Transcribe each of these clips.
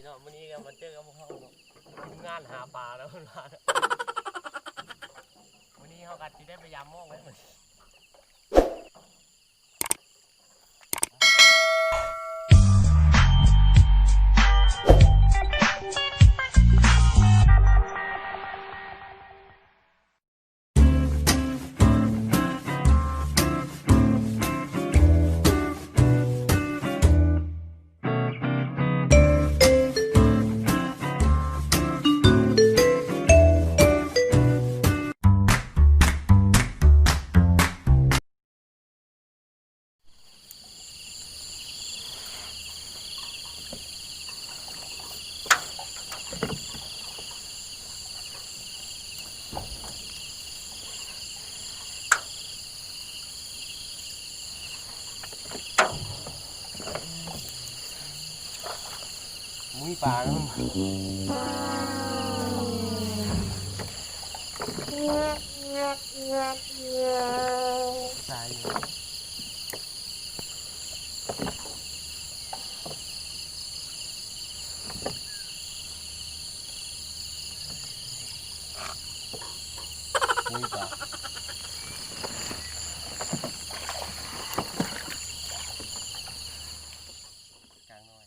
ເນາະ ມື້ນີ້ກໍມາເຈີກັບພວກເຮົາເນາະ ທີມງານຫາປາແລ້ວເພິ່ນວ່າເນາະ ມື້ນີ້ເຮົາກໍຊິໄດ້ໄປຢາມມອງແລ້ວມື້ນີ້. ບໍ່ມີປາເນາະ ຕາຍຢູ່ ໂອ້ຍ ປາກາງນ້ອຍ.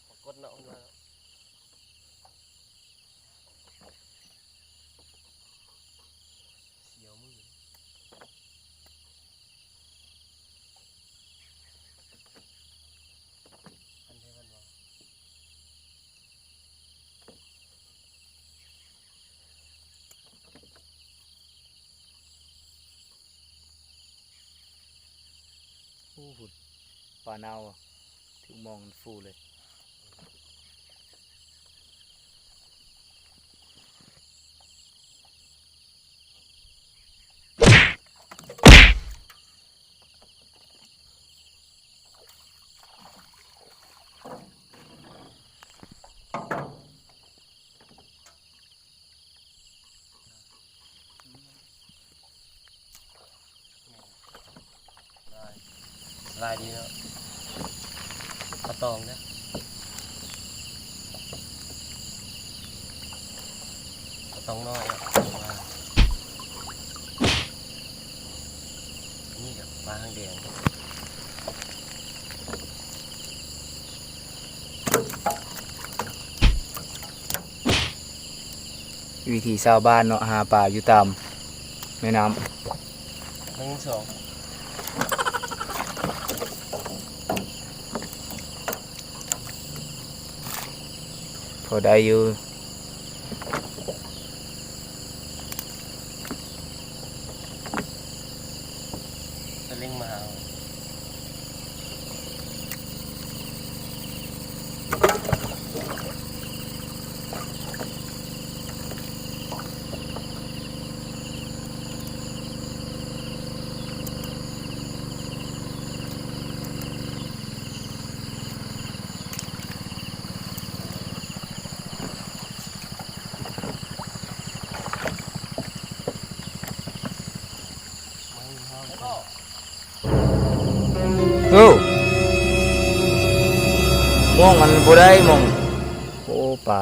ປາກົດເນາະ ເພິ່ນວ່າເນາະ ສຽວມື ຄັນແທ້ເພິ່ນວ່າ. ໂອ້ ພຸ້ນ ປານາວ ຖືກມອງຟູເລີຍ. ຫຼາຍດີເນາະ ປາຕອງເດ້ ປາຕອງນ້ອຍເນາະ ນີ້ກໍປາຫາງແດງ. ວິຖີຊາວບ້ານເນາະ ຫາປາຢູ່ຕາມແມ່ນ້ຳ ໜຶ່ງ ສອງ ພໍໄດ້ຢູ່. ສະລິງມາຫາ. ໂອ້ ມອງມັນບໍ່ໄດ້ ມອງ ໂອ້ ປາ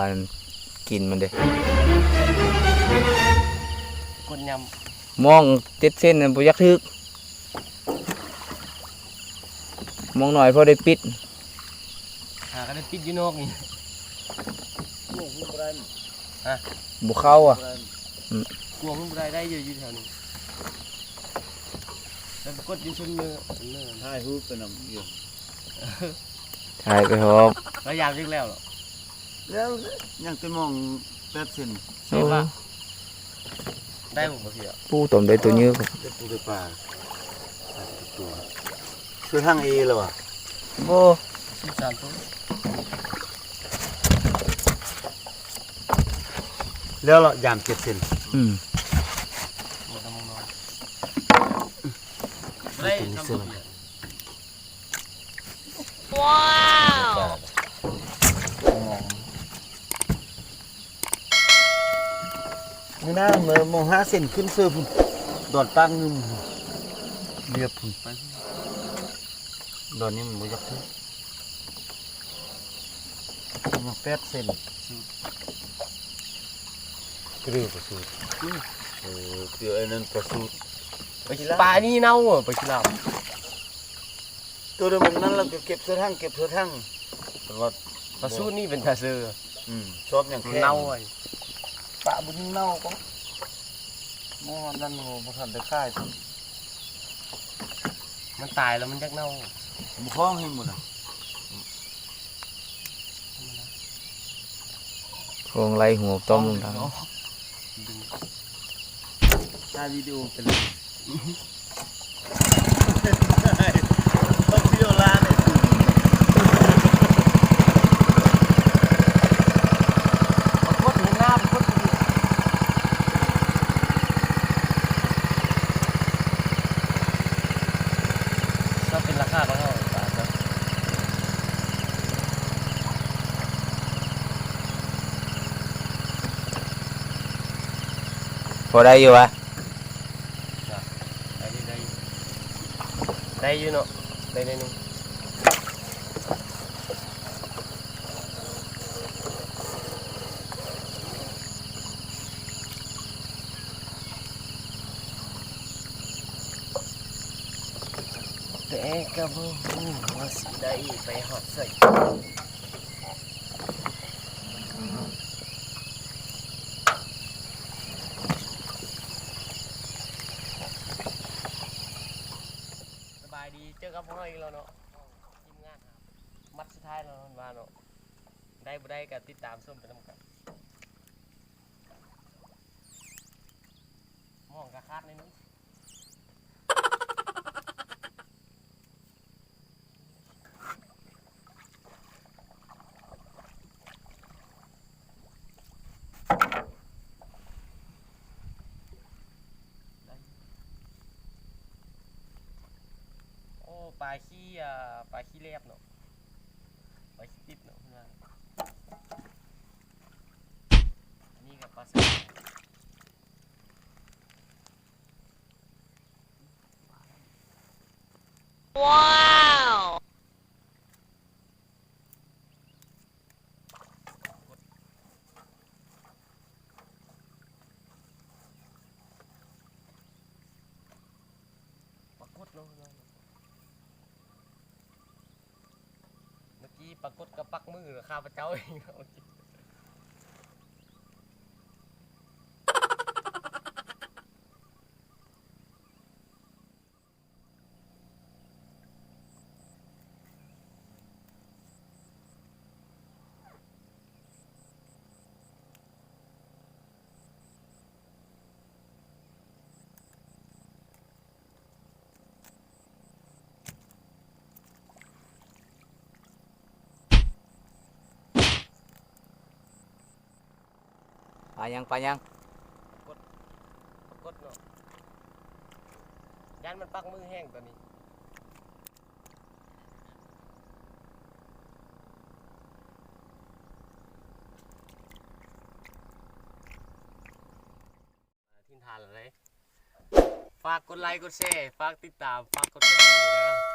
ກິນມັນເດ້ ກົດຍຳ ມອງເຈັດເຊັນນັ້ນບໍ່ຢາກຖືກ ມອງໜ້ອຍພໍໄດ້ປິດ. ຫາກໍໄດ້ປິດຢູ່ນອກນີ້ ກວງມັນບໍ່ໄດ້ ຮະ ບໍ່ເຂົ້າອ່ະ ບໍ່ໄດ້ ອືມ ກວງມັນບໍ່ໄດ້ ໄດ້ຢູ່ ຢູ່ແຖວນີ້ ແລ້ວໄປກົດຢູ່ຊຸມເນີ ຊຸມເນີ ຖ່າຍຮູບໄປນຳຢູ່ ຖ່າຍໄປຮອບ ແລ້ວຢາມຈັກແລ້ວເນາະ ແລ້ວຍັງແຕ່ມອງແປດເຊັນ ໃຊ່ປະ ໂອ້ ໄດ້ບໍ່? ປູ ຕ້ອມໄດ້ໂຕເຍອະ. ໄດ້ປູໄດ້ປາ ເສືອທັງເອແລ້ວຫວາ? ບໍ່ ສິບສາມໂຕ. ແລ້ວເລາະ ຢາມເຈັດເຊັນ. ອືມ ໄດ້. ວ້າວ ມື້ໜ້າມອງຫ້າເຊັນຂຶ້ນເຊີພຸ້ນ ດອນຕາງງຶມ ລຽບພຸ້ນ. ດອນນີ້ມັນບໍ່ຢາກຖືກ ມັນແປດເຊັນ. ຄືປາສູດ ເອີ ຄືອັນນັ້ນປາສູດ. ປາ ປານີ້ເນົ່າ ປາກິລາວ. ໂຕໃດມັນນັ້ນລະກໍເກັບເສືອຖັງ ເກັບເສືອຖັງ. ປາສູດນີ້ເປັນຕາເຊີ. ອືມ ຊອບຫຍັງແຂງ ເນົ່າ. ປາບຸນເນົ່າກໍ ໝໍ້ນັ້ນບໍ່ທັນໄດ້ຂາຍ. ມັນຕາຍແລ້ວມັນຈັກເນົ່າ ບໍ່ຄອງເຫັນໝົດນະ. ຄອງໄລ່ຫົວຕ້ອມລົງທາງ. ຖ່າຍວິດີໂອເປັນເລີຍ. ປາກົດເຫັນໜ້າ ປາກົດ. ກໍເປັນລາຄາຂອງເຮົາ ພໍໄດ້ຢູ່ຫວາ? ໄດ້ຢູ່ ໄດ້ຢູ່ເນາະ ໄດ້ໜ້ອຍໜຶ່ງ. ແຕ່ກໍບໍ່ຮູ້ວ່າຊິໄດ້ໄປຮອດໃສ. ສະບາຍດີ ເຈີກັບພວກເຮົາອີກແລ້ວເນາະ ທີມງານ ມັດສຸດທ້າຍແລ້ວເນາະ ວ່າເນາະ ໄດ້ບໍ່ໄດ້ກໍຕິດຕາມຊົມໄປນຳກັນ. ມອງກະຄາດໜ້ອຍໜຶ່ງ. ໂອ້ ປາຂີ້ ອາ ປາຂີ້ແລບເນາະ ປາຂີ້ຕິດເນາະ. ອັນນີ້ກໍປາສາ ວ້າວ ປາກົດເນາະ. ເມື່ອກີ້ປາກົດກໍປັກມືຂ້າພະເຈົ້າເອງ. ປາຫຍັງ? ປາຫຍັງ? ປາກົດ ປາກົດເນາະ. ຢ້ານມັນປັກມືແຮງຕອນນີ້. ຖິ່ນຖານລະເດ້. ຝາກກົດໄລກົດແຊ ຝາກຕິດຕາມ ຝາກກົດກະດິ່ງເດີ.